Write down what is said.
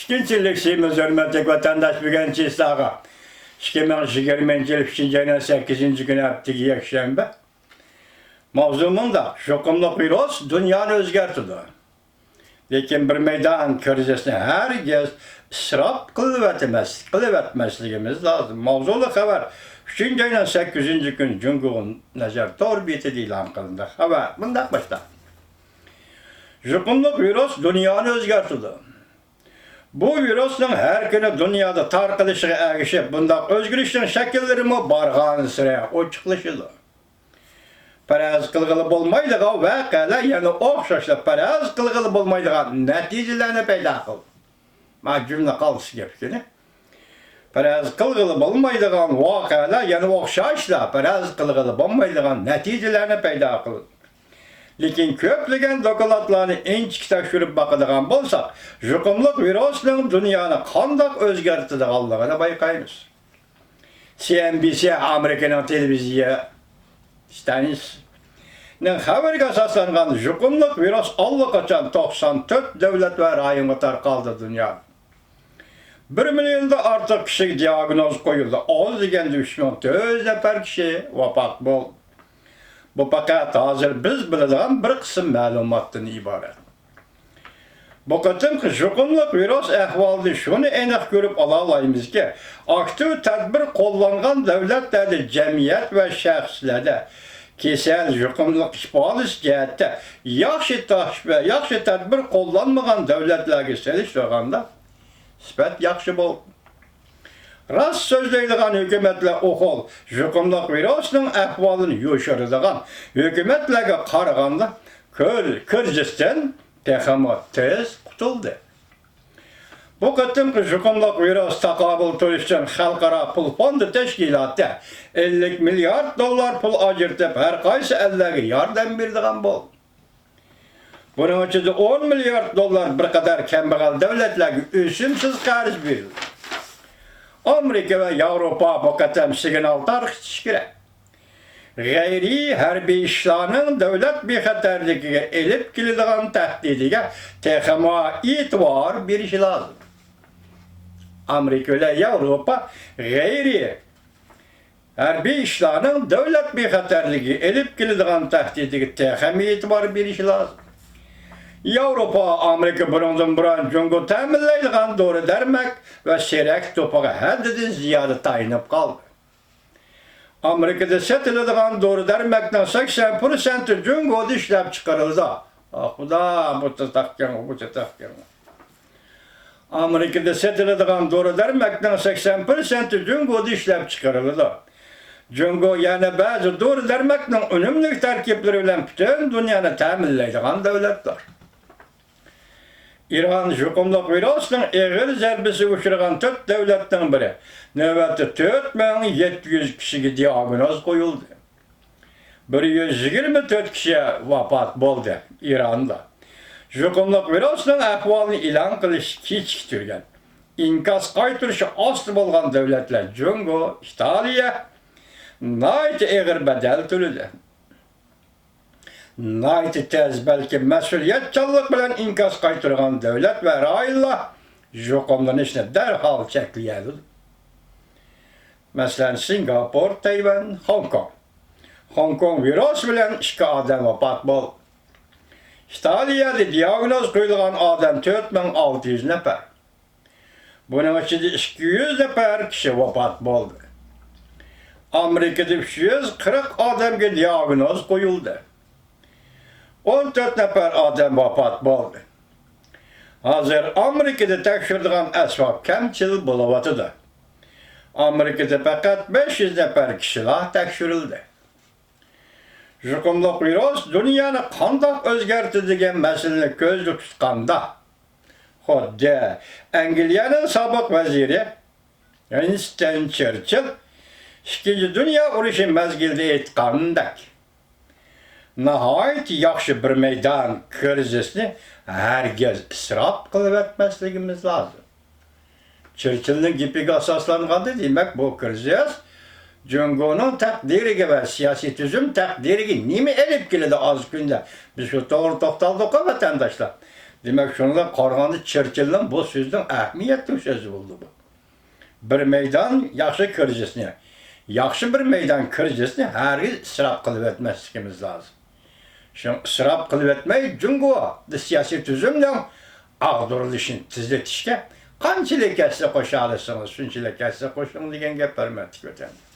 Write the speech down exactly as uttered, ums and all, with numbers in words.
ئىككىنچى لېكسىيىمىز، ھۆرمەتلىك ۋەتەنداش، بۈگۈنكى ساغا ئىككى مىڭ يىگىرمىنچى يىل ئۈچىنچى ئاينىڭ سەككىزىنچى كۈنى، ھەپتىگە يەكشەنبە. ماۋزۇ مۇنداق: يۇقۇملۇق ۋىرۇس دۇنيانى ئۆزگەرتىدۇ. لېكىن بىر مەيدان كىرىزىسنى ھەرگىز ئىسراپ قىلىۋەتمەس-، قىلىۋەتمەسلىكىمىز لازىم. ماۋزۇلۇق خەۋەر، ئۈچىنچى ئاينىڭ سەككىزىنچى كۈنى جۇڭگو نەزەر تور بېتىدە ئېلان قىلىندى. خەۋەر مۇنداق باشتا: يۇقۇملۇق ۋىرۇس دۇنيانى ئۆزگەرتىدۇ. بۇ ۋىرۇسنىڭ ھەر كۈنى دۇنيادا تارقىلىشىغا ئەگىشىپ، بۇنداق ئۆزگىرىشنىڭ شەكىللىرىمۇ بارغانسېرى ئوچۇقلىشىدۇ. پەرەز قىلغىلى بولمايدىغان ۋەقەلەر يەنە ئوخشاشلا پەرەز قىلغىلى بولمايدىغان نەتىجىلەرنى پەيدا قىلدى. مانا جۈملە قالسا گەپكىنى. پەرەز قىلغىلى بولمايدىغان ۋەقەلەر يەنە ئوخشاشلا پەرەز قىلغىلى بولمايدىغان نەتىجىلەرنى پەيدا قىلدى. لېكىن كۆپلىگەن دوكلاتلارنى ئىنچىكە تەكشۈرۈپ باقىدىغان بولساق، يۇقۇملۇق ۋىرۇسنىڭ دۇنيانى قانداق ئۆزگەرتىدىغانلىقىنى بايقايمىز. سى ئېن بى سى، ئامېرىكىنىڭ تېلېۋىزىيە ئىستانسىسىنىڭ خەۋىرىگە ئاساسلانغان، يۇقۇملۇق ۋىرۇس ئاللىقاچان توقسان تۆت دۆلەت ۋە رايونغا تارقالدى. دۇنيادا بىر مىليوندىن ئارتۇق كىشىگە دىئاگنوز قويۇلدى. ئاز دېگەندە ئۈچ مىڭ تۆت يۈز نەپەر كىشى ۋاپات بولدى. بۇ پەقەت ھازىر بىز بىلىدىغان بىر قىسىم مەلۇماتتىن ئىبارەت. بۇ قېتىمقى يۇقۇملۇق ۋىرۇس ئەھۋالىدىن شۇنى ئېنىق كۆرۈپ ئالالايمىزكى، ئاكتىپ تەدبىر قوللانغان دۆلەتلەردە جەمئىيەت ۋە شەخسلەردە كېسەل يۇقۇملۇق ئىپادىسى جەھەتتە ياخشى تاش-، ياخشى تەدبىر قوللانمىغان دۆلەتلەرگە سېلىشتۇرغاندا سۈپەت ياخشى بولدى. راست سۆزلەيدىغان ھۆكۈمەتلەر ئۇ خىل يۇقۇملۇق ۋىرۇسنىڭ ئەھۋالىنى يوشۇرىدىغان ھۆكۈمەتلەرگە قارىغاندا كۆل-، كىرىزىستىن تېخىمۇ تېز قۇتۇلدى. بۇ قېتىمقى يۇقۇملۇق ۋىرۇس تاقابىل تۇرۇش ئۈچۈن خەلقئارا پۇل فوندى تەشكىلاتى ئەللىك مىليارد دوللار پۇل ئاجرىتىپ، ھەر قايسى ئەللەرگە ياردەم بېرىدىغان بولدى. بۇنىڭ ئىچىدە ئون مىليارد دوللار بىر قەدەر كەمبەغەل دۆلەتلەرگە ئۆسۈمسىز قەرز بېرىلدى. ئامېرىكا ۋە ياۋروپا بۇ قېتىم سىگنال تارقىتىشى كېرەك. غەيرىي ھەربىي ئىشلارنىڭ دۆلەت بىخەتەرلىكىگە ئېلىپ كېلىدىغان تەھدىتىگە تېخىمۇ ئېتىبار بېرىشى لازىم. ئامېرىكا بىلەن ياۋروپا غەيرىي ھەربىي ئىشلارنىڭ دۆلەت بىخەتەرلىكىگە ئېلىپ كېلىدىغان تەھدىتىگە تېخىمۇ ئېتىبار بېرىشى لازىم. ياۋروپا، ئامېرىكا بۇنىڭدىن بۇرۇن جۇڭگو تەمىنلەيدىغان دورا-دەرمەك ۋە سېرەك توپىغا ھەددىدىن زىيادە تايىنىپ قالدى. ئامېرىكىدا سېتىلىدىغان دورا-دەرمەكنىڭ سەكسەن پىرسەنتى جۇڭگودا ئىشلەپچىقىرىلىدۇ. ئاھ، خۇدا، بۇ تېتىقكەن، بۇ تېتىقكەن. ئامېرىكىدا سېتىلىدىغان دورا-دەرمەكنىڭ سەكسەن پىرسەنتى جۇڭگودا ئىشلەپچىقىرىلىدۇ. جۇڭگو يەنە بەزى دورا-دەرمەكنىڭ ئۈنۈملۈك تەركىبلىرى بىلەن پۈتۈن دۇنيانى تەمىنلەيدىغان دۆلەتتۇر. ئىران يۇقۇملۇق ۋىرۇسنىڭ ئېغىر زەربىسىگە ئۇچرىغان تۆت دۆلەتنىڭ بىرى. نۆۋەتتە تۆت مىڭ يەتتە يۈز كىشىگە دىئاگنوز قويۇلدى. بىر يۈز يىگىرمە تۆت كىشى ۋاپات بولدى. ئىراندا يۇقۇملۇق ۋىرۇسنىڭ ئەھۋالىنى ئېلان قىلىش كېچىكتۈرگەن، ئىنكاس قايتۇرۇشى ئاستا بولغان دۆلەتلەر جۇڭگو، ئىتالىيە ناھايىتى ئېغىر بەدەل تۆلىدى. ناھايىتى تېز، بەلكى مەسئۇلىيەتچانلىق بىلەن ئىنكاس قايتۇرغان دۆلەت ۋە رايونلار يۇقۇملىنىشنى دەرھال چەكلىيەلىدى. مەسىلەن، سىنگاپور، تەيۋەن، خوڭكوڭ. خوڭكوڭ ۋىرۇس بىلەن ئىككى ئادەم ۋاپات بولدى. ئىتالىيەدە دىئاگنوز قويۇلغان ئادەم تۆت مىڭ ئالتە يۈز نەپەر. بۇنىڭ ئىچىدە ئىككى يۈز نەپەر كىشى ۋاپات بولدى. ئامېرىكىدا ئۈچ يۈز قىرىق ئادەمگە دىئاگنوز قويۇلدى. ئون تۆت نەپەر ئادەم ۋاپات بولدى. ھازىر ئامېرىكىدا تەكشۈرىدىغان ئەسۋاب كەمچىل بولۇۋاتىدۇ. ئامېرىكىدا پەقەت بەش يۈز نەپەر كىشىلا تەكشۈرۈلدى. يۇقۇملۇق ۋىرۇس دۇنيانى قانداق ئۆزگەرتىدۇ دېگەن مەسىلىنى كۆزدە تۇتقاندا، خۇددى ئەنگلىيەنىڭ سابىق ۋەزىرى ۋىنستون چېرچىل ئىككىنچى دۇنيا ئۇرۇشى مەزگىلىدە ئېيتقاندەك، ناھايىتى ياخشى بىر مەيدان كىرىزىسنى ھەرگىز ئىسراپ قىلىۋەتمەسلىكىمىز لازىم. چېرچىلنىڭ گېپىگە ئاساسلانغاندا، دېمەك، بۇ كىرىزىس جۇڭگونىڭ تەقدىرىگە ۋە سىياسىي تۈزۈم تەقدىرىگە نېمە ئېلىپ كېلىدۇ ئاز كۈندە؟ بىز شۇ توغرا توختالدۇققۇ، ۋەتەنداشلار. دېمەك، شۇنىڭغا قارىغاندا، چېرچىلنىڭ بۇ سۆزىنىڭ ئەھمىيەتلىك سۆزى بولدى بۇ. بىر مەيدان ياخشى كىرىزىسنى، ياخشى بىر مەيدان كىرىزىسنى ھەرگىز ئىسراپ قىلىۋەتمەسلىكىمىز لازىم. شۇڭا ئىسراپ قىلىۋەتمەي، جۇڭگودا سىياسىي تۈزۈمنىڭ ئاغدۇرۇلۇشىنى تېزلىتىشكە قانچىلىك ھەسسە قوشالىسىڭىز، شۇنچىلىك ھەسسە قوشۇڭ دېگەن گەپ، ھۆرمەتلىك ۋەتەنداشلار.